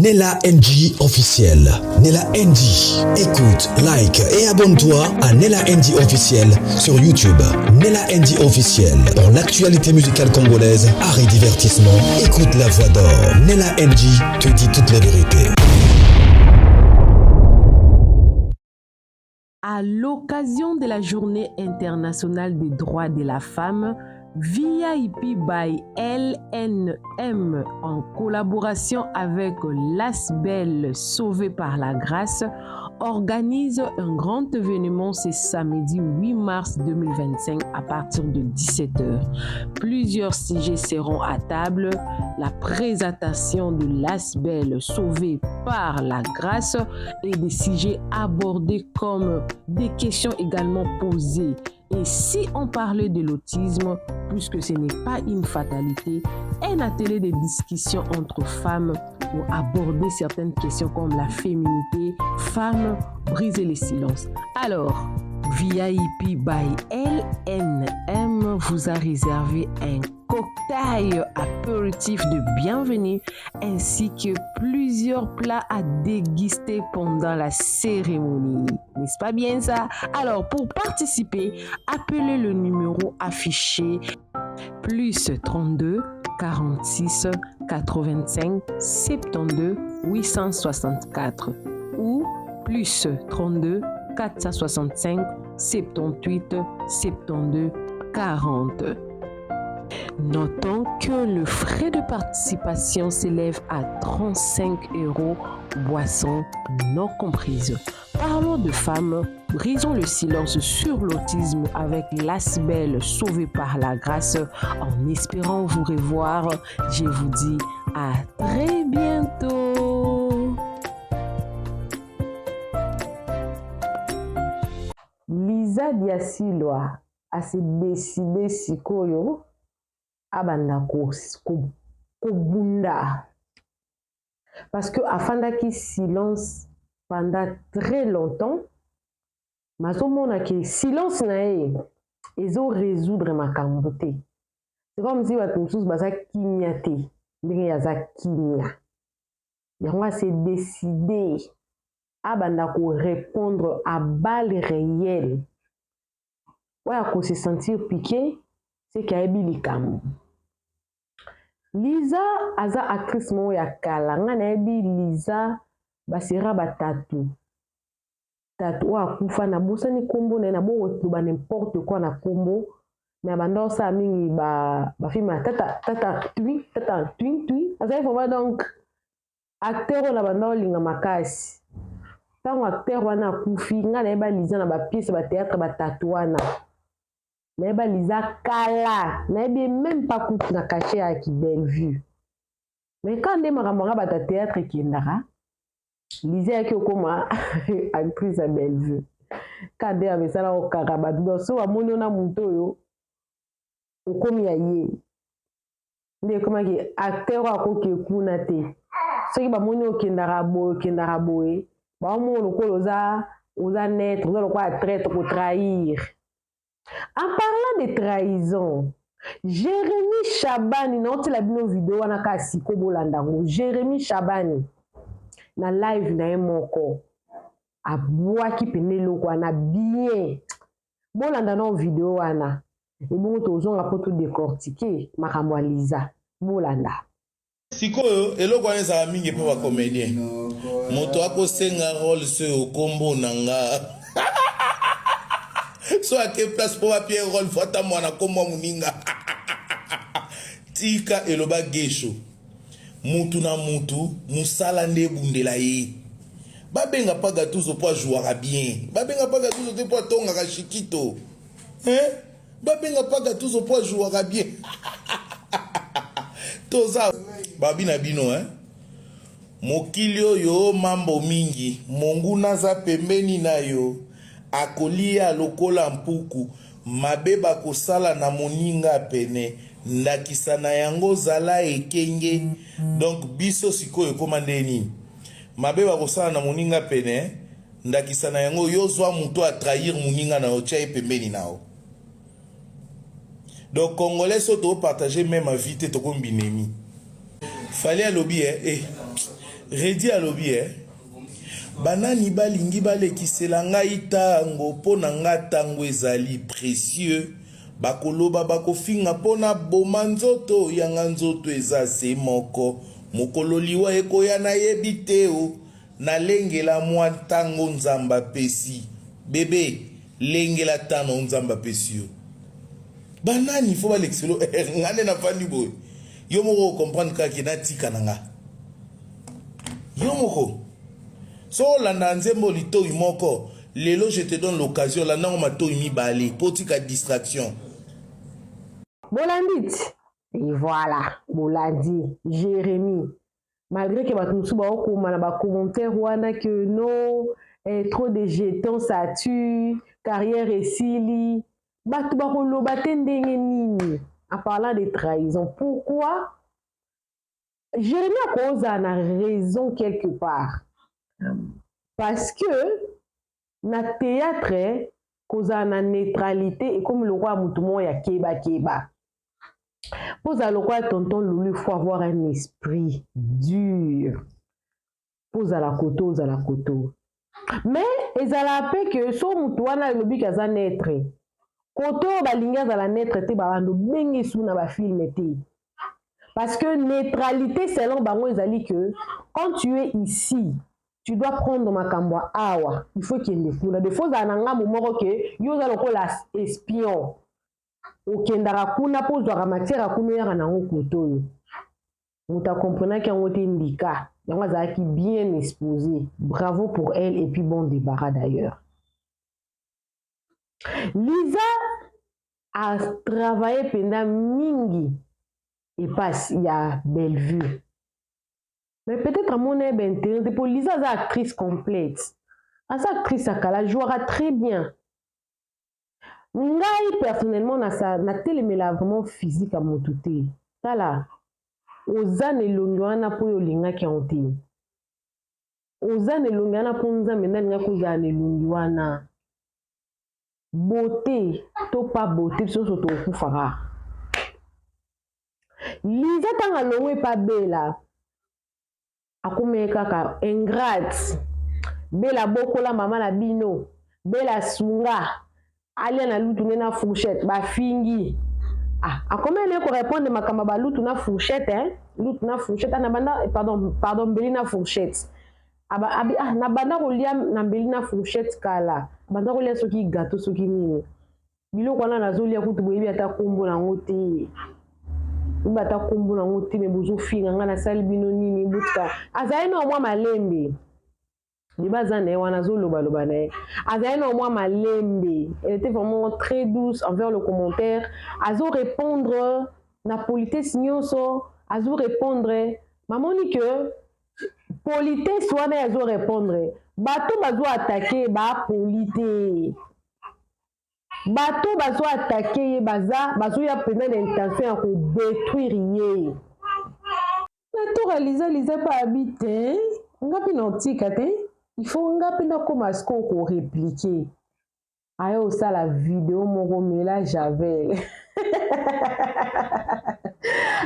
Nella NG officiel. Nella NG. Écoute, like et abonne-toi à Nella NG officiel sur YouTube. Nella NG officiel. Pour l'actualité musicale congolaise, art et divertissement, écoute la voix d'or. Nella NG te dit toute la vérité. À l'occasion de la Journée internationale des droits de la femme, VIP by LNM en collaboration avec l'Asbel Sauvé par la Grâce organise un grand événement ce samedi 8 mars 2025 à partir de 17h. Plusieurs sujets seront à table, la présentation de l'Asbel Sauvé par la Grâce et des sujets abordés comme des questions également posées. Et si on parlait de l'autisme, puisque ce n'est pas une fatalité, un atelier de discussion entre femmes pour aborder certaines questions comme la féminité, femmes, briser les silences. Alors, VIP by LNM vous a réservé un cocktail apéritif de bienvenue ainsi que plusieurs plats à déguster pendant la cérémonie. N'est-ce pas bien ça Alors, pour participer, appelez le numéro affiché plus 32 46 85 72 864 ou plus 32 465 78 72 40. Notons que le frais de participation s'élève à 35 euros, boissons non comprises. Parlons de femmes, brisons le silence sur l'autisme avec l'Asbel sauvée par la grâce. En espérant vous revoir, je vous dis à très bientôt. Lisa Diasilwa a se décider sikoyo abanda kobunda parce que afandaki silence pendant très longtemps mazomona ke silence na ye ezo résoudre makambo te c'est comme si bato mosusu baza kimia te ndenge aza kimia yango ase décide abanda korépondre à balle réelle oyo akose sentir piqué seke ayebi likambo Liza aza actrice moko ya kala ngai nayebi Liza basera batatu tatu oyo akufa nabosani nkombo na ye nabokoloba n'importe quoi na nkombo me abanda osala mingi bafilme ya tata tata tui tata tui tui azali vraiment donc acteur oyo na banda olinga makasi ntango acteur wana akufi ngai nayeba Liza na bapièce batéâtre batatu wana nayeba Liza kala nayebi même pas kutu na cachet ya Bellevue mais quand nde makambo yanga bato ya théâtre ekendaka Liza yaki okóma actrice ya Bellevue ka nde amesala kokaka bato donc so bamoni ona moto oyo okomi ya ye nde ekomaki acteur oyo akoki kuna te soki bamoni okendaka boye okendaka boye baomona lokola oza oza net oza lokola traître kotrahir. En parlant de trahison, Jérémy Chabani, naotela bino video wana kaka siko bolanda yango. Jérémy Chabani na live na ye moko abwaki pene eloko wana bien. Bolanda na video wana ebongo tozonga mpo todécortiquer makambo ya Liza. Bolanda. Sikoyo eloko wana ezala mingi mpo bacomédien moto akosenga rôle so okombo na nga so ake place mpo bapie rôle fo ata mwana kombo moninga tika eloba gesho mutu na mutu mosala nde ebundela ye babenga pa Gatuzo mpo ajouaka bien babenga pa Gatuzo te mpo atongaka shikito hein? Babenga pa Gatuzo mpo ajouaka bien toza babi na bino hein? Mokili oyo mambo mingi monguna aza pembeni na yo akolia lokola mpuku mabe bakosala na moninga pene ndakisa na yango zala ekenge donc biso sikoyo ekóma nde nini mabe bakosala na moninga pene ndakisa na yango yo zwa moto atrahir moninga na yo tia ye pembeni na yo donc congolais so topartage même avis te tokomi binemi Fally alobi eh, eh. Redi alobi eh banani balingi balekisela ngai ntango mpo na nga ntango ezali precieux bakoloba bakofinga mpo na boma nzoto yanga nzoto eza se moko mokolo liwa ekoya nayebi te o nalengela mwa ntango nzambe apesi bebe lengela tano nzambe apesi yo banani fo balekiselo eh, nga nde nafandi boye yo moko ocomprendre kaka ke natika na nga yo moko so olanda nzembo litoi moko lelo je te donne l'occasion olandango matoi mibale mpo otika distraction. Bolandi ti? Et voilà, bolandi Jérémie. Malgré que bato mosusu baokoma na bacommentaire wana que non, eh, trop de jetons ça tue, carrière esili. Bato bakoloba te ndenge nini en parlant de trahison. Pourquoi Jérémie akozala na raison quelque part? Parce que na théâtre kozala na neutralité ekomi lokola motu moko ya kebakeba. Mpo ozala lokola tonton Lulu, il faut avoir un esprit dur. Mpo ozala koto, ozala koto. Mais ezalaka mpe ke so motu wana alobi ke aza neutre, koto oyo balingi azala neutre te, babando bengi su na bafilme te. Parce que neutralité selon bango ezali que quand tu es ici, tu dois prendre makambo ya awa, il faut kende kuna. De faut ozala na ngambo moko ke yo oza lokola espion. Okendaka kuna mpo ozwaka matière ya kuna oyaka nango koto oyo. Moto akomprenaki yango te ndika. Yango azalaki bien exposé. Bravo pour elle et puis bon débarras d'ailleurs. Lisa a travaillé mpenza mingi epasi ya Bellevue. Mais peut-être amona ye baintérêt te mpo Lisa aza actrice complète. Aza actrice ya kala, jouera très bien. Ngai personnellement natelemela vraiment physique ya motu te. Tala, oza na elongi wana mpo oyo olingaki yango te. Oza na elongi wana mpo Nzambe nde alingaki ozala na elongi wana. Beauté to pas beauté, biso nyonso tokufaka. Liza ntango alongwe epa Bella, akomaki kaka ingrate. Bella bokola mama na bino, Bella sunga, alia na lutu nde na fourchette, bafingi. Ah, akomaki naye korépondre makambo ya balutu na fourchette, hein? Lutu na fourchette, ah, na banda, pardon, pardon, mbeli na fourchette. Aba, abi, ah, na banda kolia na mbeli na fourchette kala. Banda kolia soki gâteau soki nini. Biloko wana nazolia kutu boyebi ata kombo nango te. Boyebi ata kombo nango te, me bozofinga nga nasali bino nini botika. Azali na mwa malembe. Liba aza na ye wana azolobaloba na ye. Azali na mwa malembe. Elle était vraiment très douce envers le commentaire. Azo répondre na politesse nyonso. Azo répondre. Mamoni que politesse wana azo répondre. Bato bazo attaquer ba poli te. Bato bazo attaquer ye baza bazoya mpenza na intention ya kodétruire ye. Na tour ya Liza, Liza mpe abi te, nga mpe na otika te, il faut nga mpe nakóma sikoyo korépliquer. Aye osala video moko mela javel.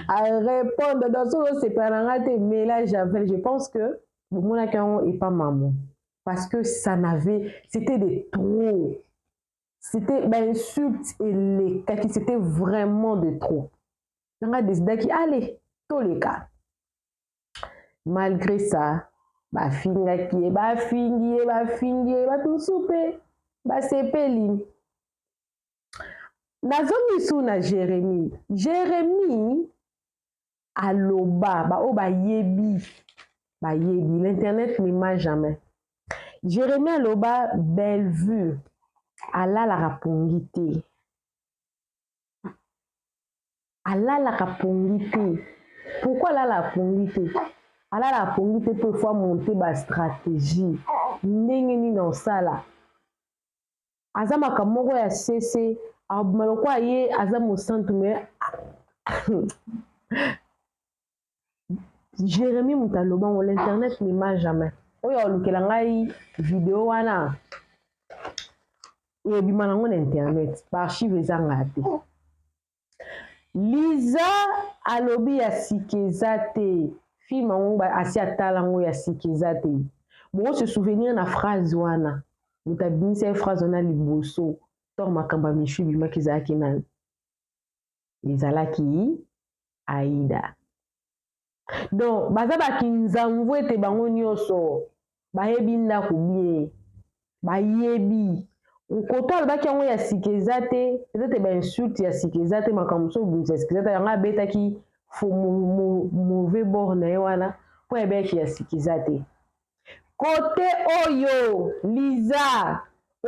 Arépondre donc soki osepela na nga te mela javel. Je pense que bomonaki yango epa mamo. Parce que ça n'avait, c'était de trop. C'était ba insulte elekaki, c'était vraiment de trop. Nanga décidaki, allez, toleka. Malgré ça, bafingaki ye, bafingi ye, bafingi ye, bato mosusu mpe basepeli. Nazongi su na Jérémie. Jérémie aloba, baoyo bayebi, bayebi, l'internet ne ment jamais. Jérémie aloba Bellevue alalaka pongi te. Alalaka pongi te. Pourquoi alalaka pongi te? Alalaka pongi te mpo il faut monter ba stratégie. Ndenge nini osala? Aza makambo moko ya sese, abima lokola ye aza mosantu mais Jérémie moto aloba ngo l'internet ne ment jamais. Oyo alukela ngai video wana ebima nango na internet, ba archive ezanga te. Liza alobi ya sika eza te. Film yango asi atala yango ya sika eza te. Boko se souvenir na phrase wana. Moto abimisa ye phrase wana liboso ntango makambo ya Michou ebimaki ezalaki nani? Ezalaki Aida. Donc baza ba kinzamvuete bango nyonso bayebi ndako bien. Bayebi koto alobaki yango ya sika eza te, peut-être ba insulte ya sika eza te, makambo mosusu obimisa ya sika eza te, yango abetaki mauvais bord na ye wana mpo ayebaki ya sika eza te. Kote oyo Liza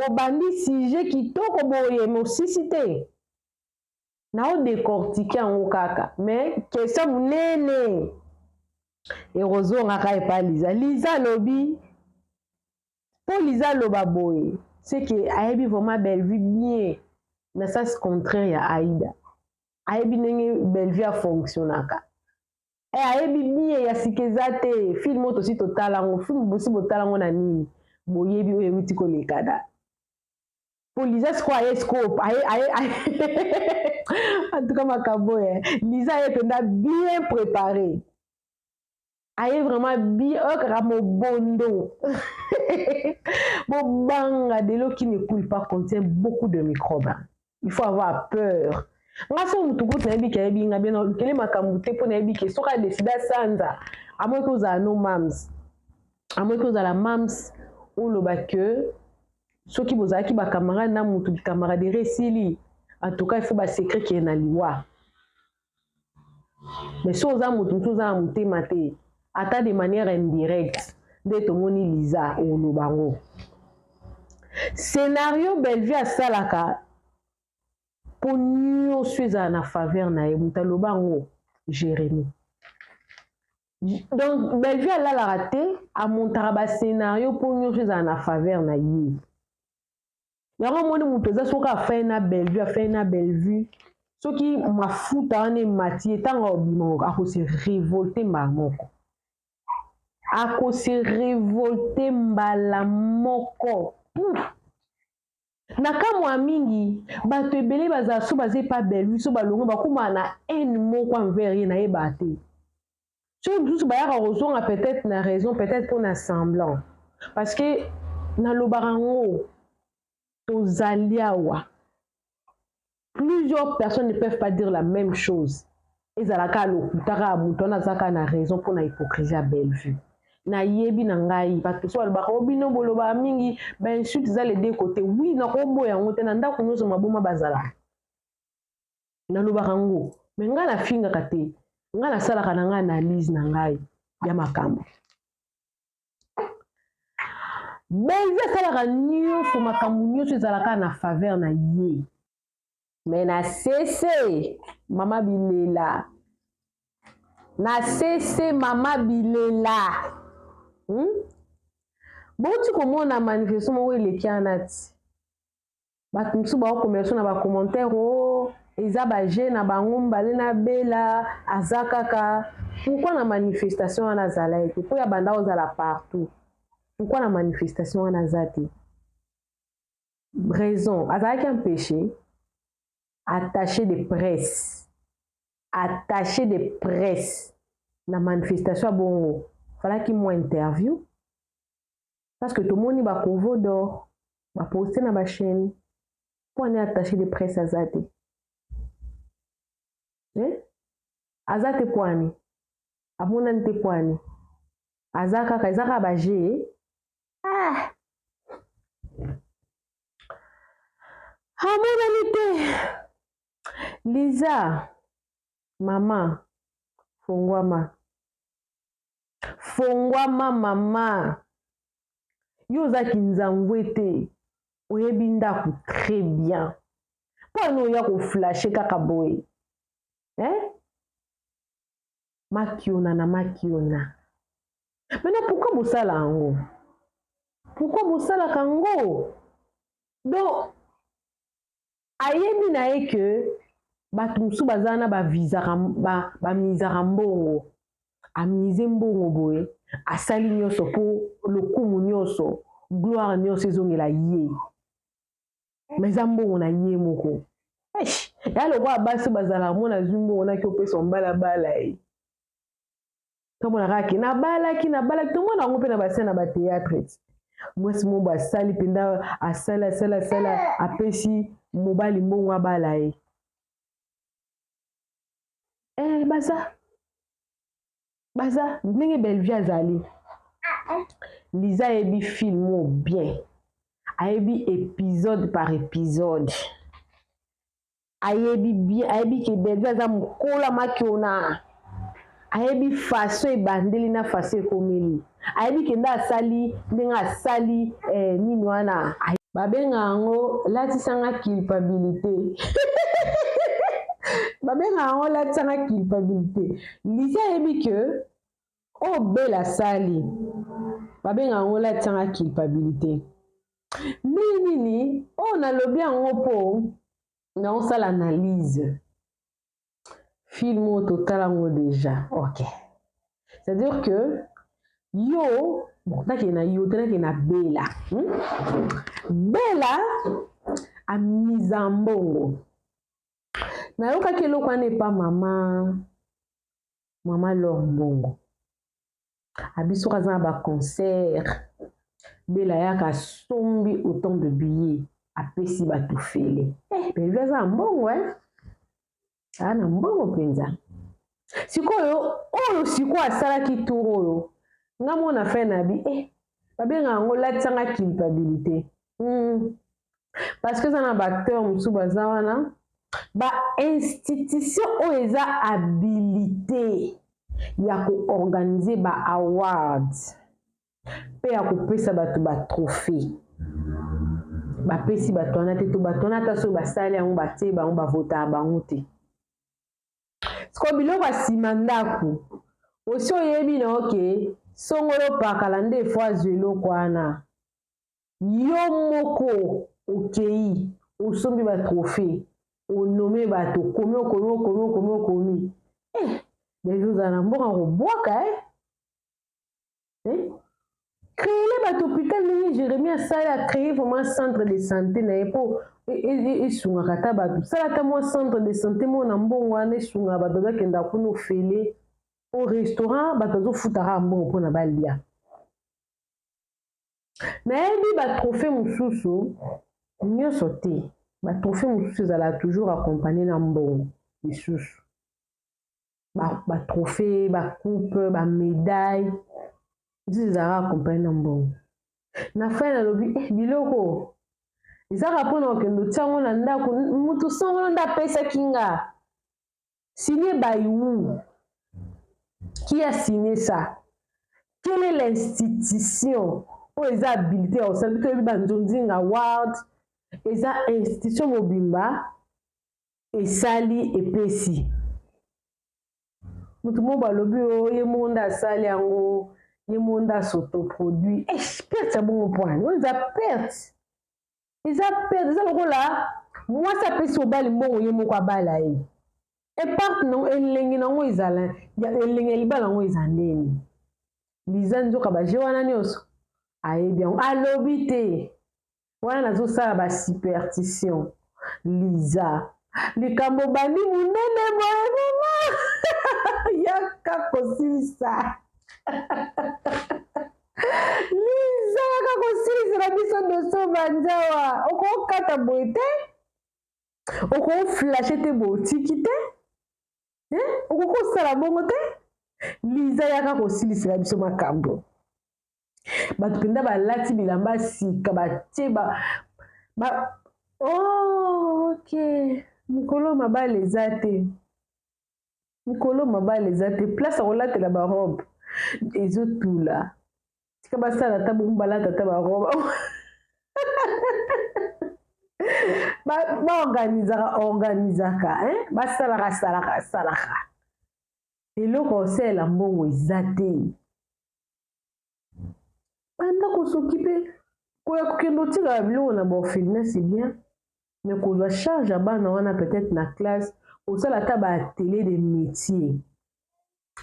obandi sujet kitoko boye mais osisi te. Nao decortiquer yango kaka mais question munene ekozonga kaka epa Liza. Liza alobi po Liza aloba boye c'est que ayebi vraiment Bellevue bien na sens contraire ya Aida. Ayebi ndenge Bellevue afonctionnaka. Eh, ayebi bien ya sika eza te. Film oyo tosi totala yango, film bosi botala yango na nini? Boyebi oyo ewuti koleka da. Po Liza sikoyo aye sikoyo aye aye aye en tout cas makambo oyo eh. Liza aye mpenza bien préparé. Aye vraiment bien oyo kaka mobondo. Bobanga de l'eau qui ne coule pas contient beaucoup de microbes. Il faut avoir peur. Nga so mutu kutu nayebi ke ayebi nga bien olukeli makambo te mpo nayebi ke soki adeside asanza amoki ozala no mams amoki ozala mams oloba ke soki bozalaki ba camarade na mutu ki camaraderie esili en tout cas il faut ba secret kiye na liwa mais soki oza mutu mosusu oza na motema te ata de manière indirecte nde tomoni Liza oloba yango scenario Bellevue asalaka mpo nyonso ezala na faveur na ye moto aloba yango Jérémie donc Bellevue alalaka te amontaka ba scénario mpo nyonso ezala na faveur na ye yango omoni moto eza soki afai na Bellevue afai na Bellevue soki mafuta wana emati ye ntango akobima akose révolte mbala moko akose révolte mbala moko Pouf! Na kamwa mingi bato ebele bazala so baza epa Bellevue so balongwe bakoma na haine moko envers ye nayeba te soki mosusu bayaka kozonga peut-être na raison peut-être mpo na semblant parce que nalobaka yango tozali awa plusieurs personnes ne peuvent pas dire la même chose ezalaka lokuta kaka moto wana aza kaka na raison mpo na hypocrisie ya Bellevue nayebi na ngai bato so balobaka o bino bolobaka mingi bainsulte eza les deux côtés oui nakoboya yango te na ndako nyonso maboma bazalaka nalobaka yango me ngai nafingaka te ngai nasalaka na ngai analyse na ngai ya makambo Bellevue asalaka nyonso makambo nyonso ezalaka na faveur na ye me na sese mama bilela na sese mama bilela hmm? Bouti komona manifestation moko eleki wana ti bato mosusu baokomela so na bacommentaire o oh, eza baje na bango mibale na bela aza kaka pourquoi na manifestation wana azala ye te mpo ya banda ozala partout pourquoi na manifestation wana aza te raison azalaki empêché attaché de presse attaché de presse na manifestation ya bongo falaki mwa interview parce que tomoni bakovo d'or baposte na bachaîne mpo ane attaché de presse aza te eh? Aza te mpo ani amonani te mpo ani aza kaka eza kaka baje ah! Amonani te. Liza mama fongwama fongwama mama yo oza kinzamvwe te oyebi ndako très bien mpo ani oya koflashe kaka boye eh? Makiona na makiona maintenant pourquoi bosala yango pourquoi bosalaka yango donc ayebi na ye ke bato mosusu baza wana bavizaka bamizaka mbongo amize mbongo boye asali nyonso mpo lokumu nyonso gloire nyonso ezongela ye mais eza mbongo na ye moko eish ya lokola basi bazalaka mona azwi mbongo naki opesa mbalabala ye. Tomona kaka ke nabalaki, nabalaki. Tomona yango mpe na bascène na batéâtre ti mwasi moko asali mpenza, asali, asali, asali, apesi mobali mbongo abala ye. Baza ndenge Bellevue azali. Liza ayebi film oyo bien, ayebi épisode par épisode, ayebi bien, ayebi ke Bellevue aza mokolo makiona, ayebi façon ebandeli na façon ekomeli, ayebi ke nde asali ndenge asali nini wana babenga yango latisanga culpabilité, babenga yango latisanga culpabilité. Liza ayebi ke oyo Bela asali, babenga yango latisanga culpabilité. Ndenge nini oyo nalobi yango? Mpo naosala analyse film oyo totala yango déjà. Ok, c'est-à-dire que yo, bon, nakende na yo te, nakende na Bela, Bela amiza mbongo. Nayokaki eloko wana epa mama Lor Mbongo abi soki aza na baconcert, Bela ayaka, asombi autant de billets, apesi bato fele. Bellevue aza na mbongo, aa na mbongo mpenza. Sikoyo oyo sikoyo asalaki tour oyo, nga mona fin na bi babenga yango latisanga culpabilité, Parce que eza na baacteur mosusu baza wana, bainstitution oyo eza habilité ya koorganiser ba awards mpe ya kopesa bato batrophée, bapesi bato wana te. To bato wana, ata soki basali yango, batie bango, bavotaka bango te. Sikoyo biloko ya nsima ndako osi oyebi na oke songolo pakala nde efo azwa eloko wana. Yo moko okei, osombi batrophée, onome bato, okomi, okomi, okomi, okomi, okomi. Deja ozala na mboka kobwaka, eh? Créer bato hôpital ndenge Jérémie asali, acréer vraiment centre de santé na ye mpo esungaka ata bato. Sala ata mwa centre de santé mo na mbongo wana, esungaka bato, bazakenda kuna ofele. Po restaurant, bato bazofutaka mbongo mpona balia. Nayebi batrophée mosusu nyonso te. Batrophée mosusu ezalaka toujours accompagné na mbongo lisusu. Batrophée, bacoupe, bamédaille mosusu ezalaka accompagné na mbongo. Na fin nalobi, biloko ezaka mpona kokende otia yango na ndako. Motu songolo nde apesaki nga signé by who? Qui a signé ça? Quelle est l'institution oyo eza habilité ya kosala? Toyebi banzonzinga award, eza institution mobimba esali, epesi motu moko. Balobi oyo ye moko nde asali yango, ye moko nde asautoproduit. Perte ya bongo poine oyo eza perte, eza perte. Eza lokola mwasi apesi mobali mbongo, ye moko abala ye. Eparte nango, elenge nango ezala elenge ya libala yango eza ndeni. Liza nzoka baje wana nyonso ayebi yango, alobi te. Wana nazosala basuperstition. Liza, likambo bandi monene boye, mama yaka kosilisa. Liza, yaka kosilisa na biso doso banzawa. Okokata boye te, okoflashe te boye, otiki te, okoki kosala bongo te. Liza, yaka kosilisela biso makambo. Bato mpenza balati bilamba sika, batie ba oh, ok, mikolo mabala eza te, mikolo mabala eza te. Place ya kolatela barobe ezotula. Tika basala ata bongo, balata ata barobe, baorganizaka, organizaka, basalaka, salaka, salaka eloko. Osalela mbongo eza te, banda kosoki mpe koya kokende otikaka biloko na baorphelinat, c'est bien, mais kozwa charge ya bana wana, peut-être na classe, kosala ata baatelier de métier,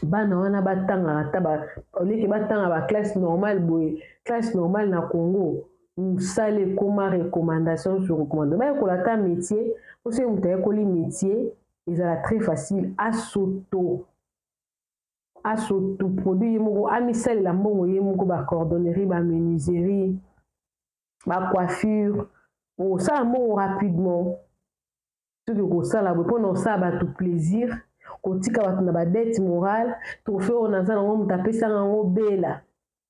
bana wana batangaka ata oleke batanga baclasse normale boye. Classe normale na Congo, mosala ekoma recommandation sur recommandation. Bayekola ata métier, po soki moto ayekoli métier, ezala très facile asauto. Asotoproduire ye moko, amisalela mbongo ye moko, bacordonnerie, bamenuiserie, bacoiffure, osala mbongo rapidement. Soki okosala boye mpona osala bato plaisir, kotika bato na badette morale, trophée oyo naza nango, moto apesanga yango bela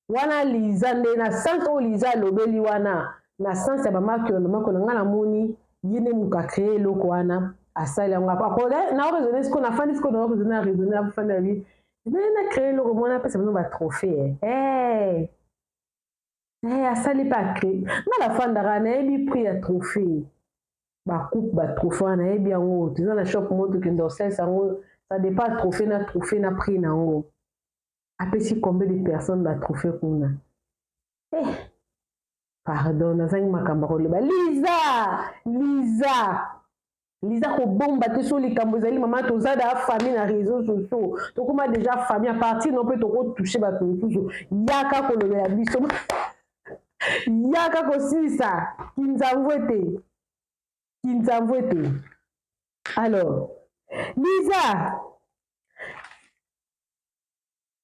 wana. Liza nde na sens oyo Liza alobeli wana, na sens ya bamakiona makiona, ngai namoni ye nde moto acréer eloko wana, asali yango. Na raisonne sikoyo, nafandi sikoyo, na raisonne, na raisonne, afandi abi naye na créer eloko mwana apesa bino batrophée. Hey. Hey, asali mpe acréer. Nga nafandaka, nayebi prix ya trophée, bacoupe, batrophée wana nayebi yango. Toza na shop moko, tokende kosalisa yango. Ça dépend trophée na trophée na prix nango. Apesi combien de personnes batrophée kuna? Eh, pardon, nazangi makambo ya koloba. Liza, Liza, Liza, kobomba te. So likambo ezali, mama, toza da famille na réseaux sociaux, tokóma déjà famille. À partir no mpe tokotouche bato mosusu. Yaka kolobela biso, yaka kosilisa kinzamvu ete kinzamvu ete. Alors Liza,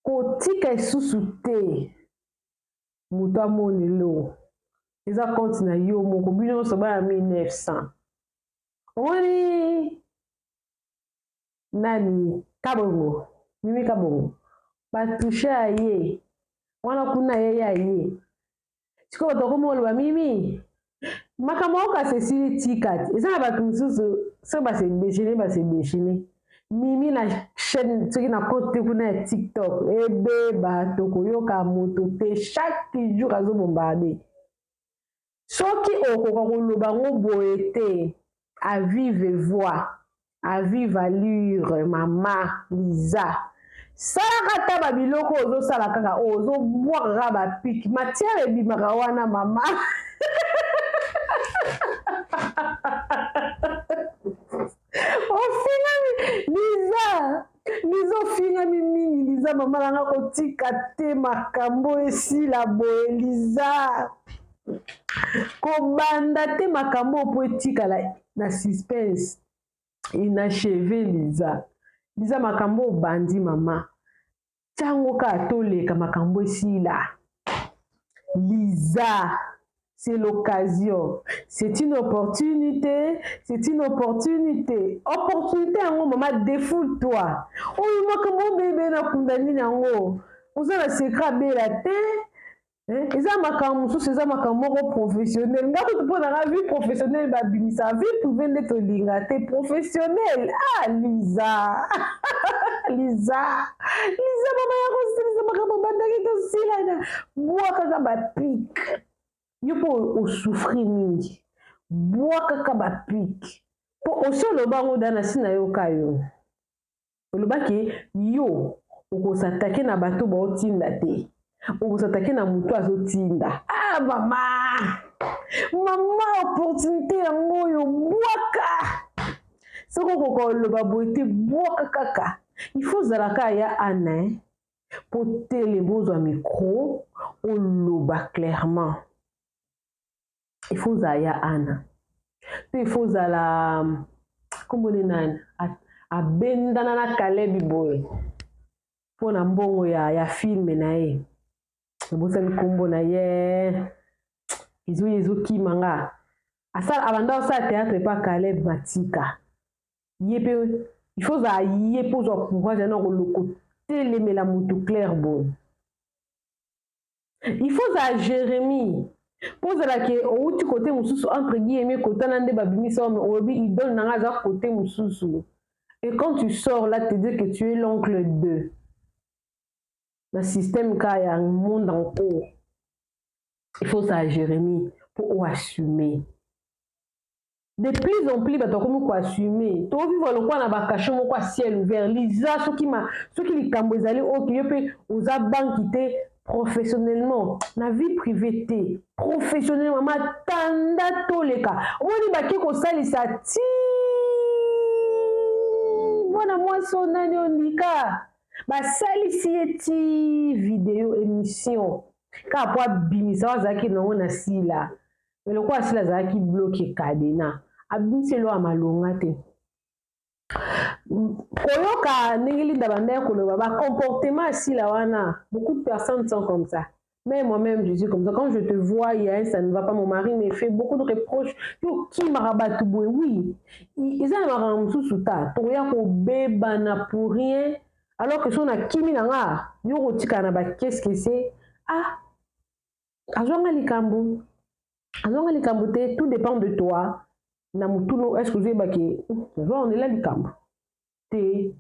kotika lisusu te moto amonelo. Eza compte na yo moko, bino nyonso bana 1900. Omoni nani, Kabongo, Mimi Kabongo, batouche ya ye wana kuna, ye ya ye. Sikoyo bato bakoma oloba Mimi makambo oyo, kasi esili, tika te. Eza na bato mosusu soki base déchaîner, base déchaîner. Mimi na chaîne, soki na compte te kuna ya TikTok, ebeba, tokoyoka moto te. Chaque jour azobombarde. Soki okoka koloba yango boye te, à vive voix, à vive allure, mama Liza, salaka ata babiloko ozosala kaka, oyo ozobwaka kaka bapiques, matière ebimaka wana. Mama, ofingami. Liza, Liza, ofingami mingi. Liza, mama nanga, kotika te makambo esila boye. Liza, kobanda te makambo oyo mpo etikala na suspense inachevé. Liza, Liza, makambo obandi, mama, ntango kaka toleka, makambo esila. Liza, c'est l'occasion, c'est une opportunité, c'est une opportunité. Opportunité yango, mama, défoule toi oyo makambo obebe nakunda nini yango. Oza na secret abela te. Eza makambo mosusu, eza makambo moko professionnel. Nga kutu mpo nanga vie professionnelle babimisa, vie privée nde tolinga te. Professionnel, ah, Liza, Liza, Liza, mama ya kosilisa makambo bandaki tosilana. Bwa kaka bapiques yo mpo osouffrir mingi. Bwa kaka bapiques mpo osi oloba yango dana si nayoka yo olobaki yo okosatake na bato baotinda te, okosatake na motu azotinda. Ah, mama, mama, opportunité yango oyo, bwaka. Soki okoka oloba boye te, bwaka kaka. Il faut ozala kaka ya ana mpo telema, ozwa micro, oloba clairement. Il faut ozala ya ana to il faut ozala kombone nani abendana na Kalebi boye mpo na mbongo ya film na ye. Ebosani nkombo na ye, ezoyi, ezokima nga. Asala, abanda kosala théâtre epa Caleb Matika. Ye mpe il faut ozala ye mpo ozwa courage yana kotelemela motu clair boye. Il faut ozala Jérémie mpo ozalaki outi kote mosusu, entre guillemets, kotana nde babimisa oyo olobi idole na nga aza kote mosusu. Et quand tu sors là te dire que tu es l'oncle de na système ka ya monde en cours, il faut ozala Jérémie mpo oassumer. De plus en plus bato bakomi koassume. Tovivre lokola na bacachot moko ya ciel ouvert. Liza, soki, soki likambo ezali oyo, yo mpe oza banki te professionnellement, na vie privée te, professionnellement, matanda toleka. Omoni bake kosalisa ti mwana mwasi oyo nani ondika, basalisi ye ti video émission kaka po abimisa oyo azalaki nango na sila. Me lokola sila azalaki bloqué, cadena abimisi eloko ya malonga te. Koyoka ndenge Linda bandaki koloba bacomportement asila wana, beaucoup de personnes sont comme ça. Mais moi-même, je suis comme ça. Quand je te vois, il y a un, ça ne va pas. Mon mari me fait beaucoup de reproches. Yo, qui m'a rabattu? Oui. Eza na makambo mosusu ta tokoya kobebana pour rien, alors que so nakimi na nga, yo kotikala na baqu'est-ce que c'est. Ah, azwanga likambo, azwanga likambo te. Tout dépend de toi na motuna. Est ce que ozoyebake azwa onela likambo te?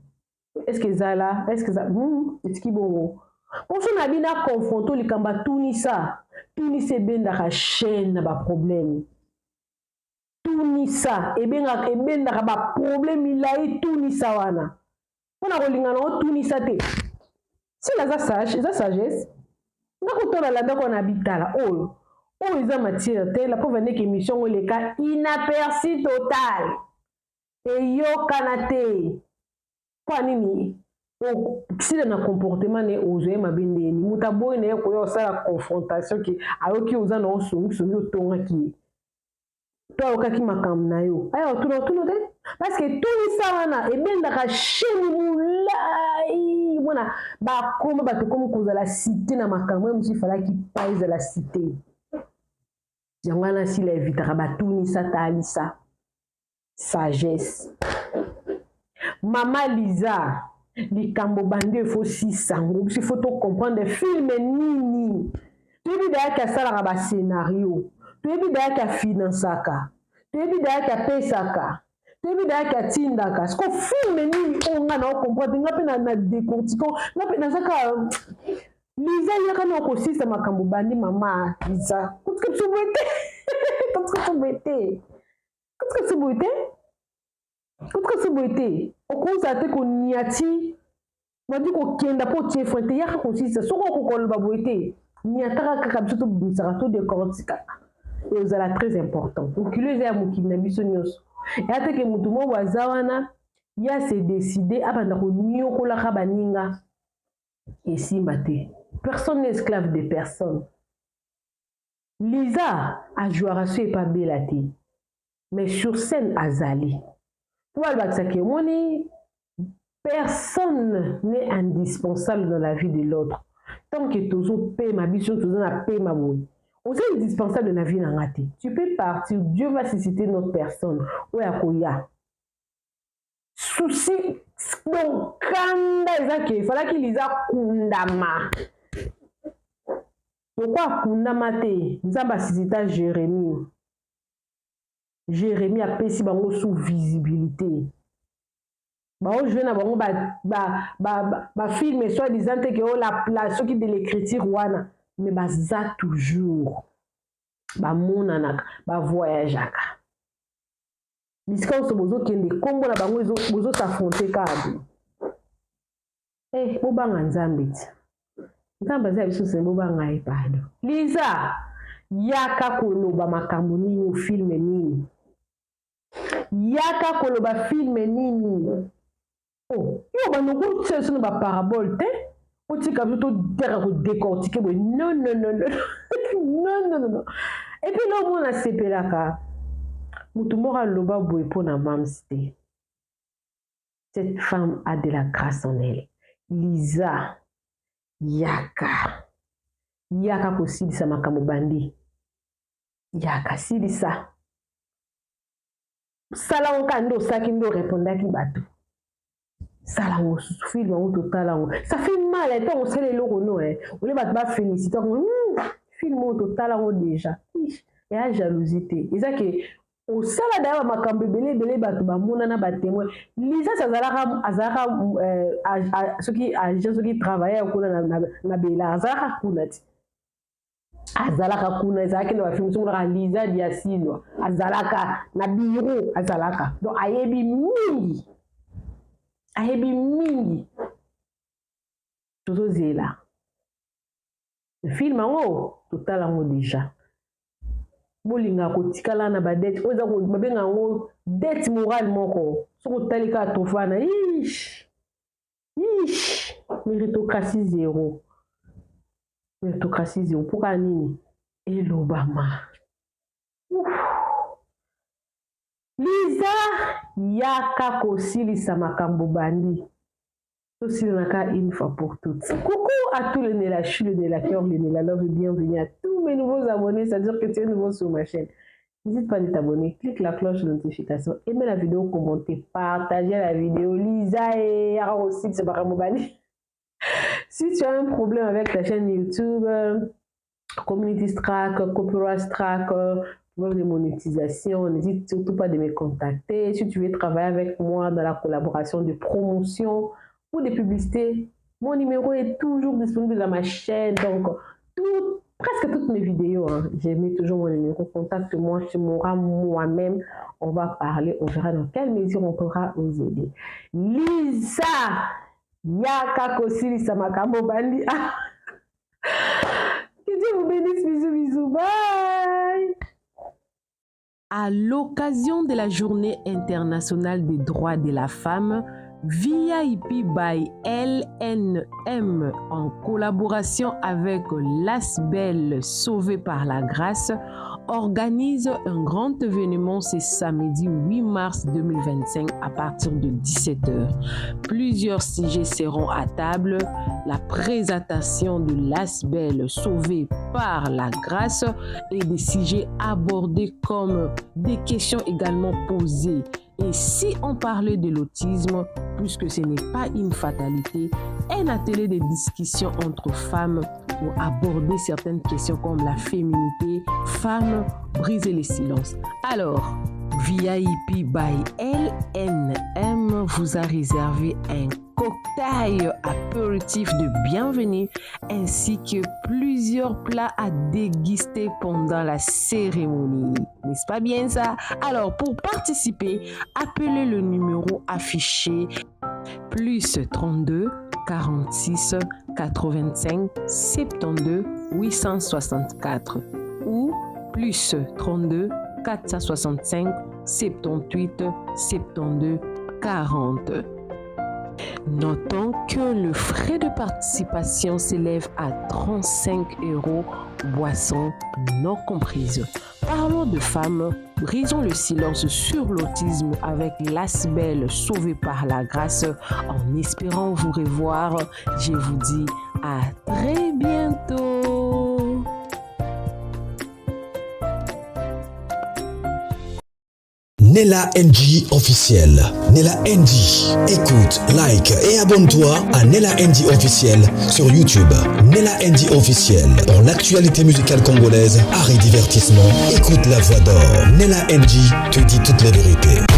Est ce que ezala, est ce que etiki bongo? Mposo na bino aconfronte likambo, atunisa tunisa, ebendaka chaîne na baproblème. Tunisa ebengaka, ebendaka baproblème milai. Tunisa wana mpona kolinga nango, tunisa te. Sila aza sage, eza sagesse. Nga kotala landako na bitala oyo, oyo eza matière te. La preuve, ndeke émission ngo eleka inaperçu total, eyokana te. Mpo nini? Sila na comportement ne ozwa ye mabe ndeni. Moto aboyi na ye koya osala confrontation ke ayoki oza na osongisongi, otongaki ye to ayokaki makambo na yo, aya otuna otuna te, parce que tunisa wana ebendaka chaîne molai. Mona bakoma bato ekomi kozala cité na makambo ye mosusu, efalaki pa ezala cité. Yango wana Sila evitaka batunisa. Talisa sagesse. Mama Liza, likambo bandi, efo sisango biso, ifo tocomprendre film nini. Toyebi dayaki asalaka bascénario, toyebi dayaki afinansaka, toyebi dayaki apesaka, toyebi dayaki atindaka. Siko film nini oyo nga na ocomprendre? Nga mpe na décortiquant, nga mpe naza kaka. Liza, yaka na okosisa makambo bandi. Mama Liza, kotika biso boye te, kotika biso boye te, kotika biso boye te, kotika biso boye te. Okozala te konia ti bandi kokenda mpo otie frein te. Yaka kosisa. Soki okokoloba boye te, niataka kaka biso, tobimisaka, todecortikaka, ezala très important. Mokili eza ya mokili na biso nyonso. Eya teke motu moko aza wana ya se décide abanda koniokolaka baninga, esimba te. Personne n'est esclave de personne. Liza ajouaka so epa Bela te, mais sur scène azali mpo balobakisaka. Omoni, personne n'est indispensable dans la vie de l'autre. Tant que tozopema, biso toza na pema boye, oza indispensable na vie na nga te. Tu peux partir, Dieu va susciter notre personne oyo akoya. Souci, donc kanda eza ke efalaki Liza kundama. Pourquoi akundama te? Nzambe asuscita Jérémie. Jérémie apesi bango sous visibilité, baojouer na bango bafilm soi disant te ke o la place soki de l'écriture wana, mais baza toujours bamonanaka, bavoyageaka bisika nyonso bozokende, nkombo na bango bozos'affronter kaka boye. Bobanga Nzambe ti Nzambe aza ya biso se bobanga ye. Pardon, Liza, yaka koloba makambo nini, film nini? Yaka koloba film nini? Oh, yo banda kotia biso na baparabole te, otika biso toteka kodécortiquer boye. Non, non, non, non, non, non, non. Et puis lo omona asepelaka motu moko aloba boye mpo na mams te. Cette femme a de la grâce en elle. Liza, yaka, yaka kosilisa makambo bandi. Yaka silisa, sala ngo kaka nde osalaki, nde orépondaki bato. Sala yango susu, film yango totala yango. Ça fait mal ntango osala eloko no ole bato bafélicité yango. Film oyo totala yango déjà, eya jalousie te, eza ke osala daya bamakambo ebele ebele, bato bamonana, batémoin. Lisasi azalaka, azalaka soki agent, soki travailleur kuna na Bela, azalaka kuna ti azalaka kuna, ezalaki na bafilm somonaka Liza Diasilwa azalaka na biro, azalaka. Donc ayebi mingi, ayebi mingi. Tozozela film yango, totala yango déjà. Bolingaka kotikala na badette oyo eza, babenga yango dette morale moko. Soki otali kaka tofana, ish ish, méritocratie zéro, méritocratie zéro. Mpo kaka nini elobama? Liza yaka kosilisa makambo bandi tosilana une fois pour toutes. Coucou à tous les Nela Chu, les Nela Cœur, les Nela Love et bienvenue à tous mes nouveaux abonnés, c'est-à-dire que tu es nouveau sur ma chaîne. N'hésite pas de t'abonner, clique la cloche de notification, aimez la vidéo, commentez, partagez la vidéo. Lisa et aussi, c'est pas Si tu as un problème avec ta chaîne YouTube, Community Strike, Copyright Strike, problème de monétisation, n'hésite surtout pas de me contacter. Si tu veux travailler avec moi dans la collaboration de promotion ou de publicité, mon numéro est toujours disponible dans ma chaîne. Donc, tout, presque toutes mes vidéos, hein, j'ai mis toujours mon numéro. Contacte-moi, tu m'auras moi-même. On va parler, on verra dans quelle mesure on pourra vous aider. Lisa, yaka kosilisa makambo bandi. Que Dieu vous bénisse. Bisous, bisous. Bye. À l'occasion de la Journée internationale des droits de la femme, VIP by LNM en collaboration avec l'ASBL Sauvée par la Grâce organise un grand événement ce samedi 8 mars 2025 à partir de 17h. Plusieurs sujets seront à table. La présentation de l'ASBL Sauvée par la Grâce et des sujets abordés comme des questions également posées. Et si on parlait de l'autisme, puisque ce n'est pas une fatalité, un atelier de discussion entre femmes pour aborder certaines questions comme la féminité, femmes, briser les silences. Alors, VIP by LNM vous a réservé un cocktail apéritif de bienvenue ainsi que plusieurs plats à déguster pendant la cérémonie. N'est-ce pas bien ça? Alors, pour participer, appelez le numéro affiché plus 32 46 85 72 864 ou plus 32 465 78 72 40. Notons que le frais de participation s'élève à 35 euros, boissons non comprises. Parlons de femmes, brisons le silence sur l'autisme avec l'ASBL sauvée par la grâce. En espérant vous revoir, je vous dis à très bientôt. Nella NG officiel. Nella NG. Écoute, like et abonne-toi à Nella NG officiel sur YouTube. Nella NG officiel. Pour l'actualité musicale congolaise, art et divertissement, écoute la voix d'or. Nella NG te dit toute la vérité.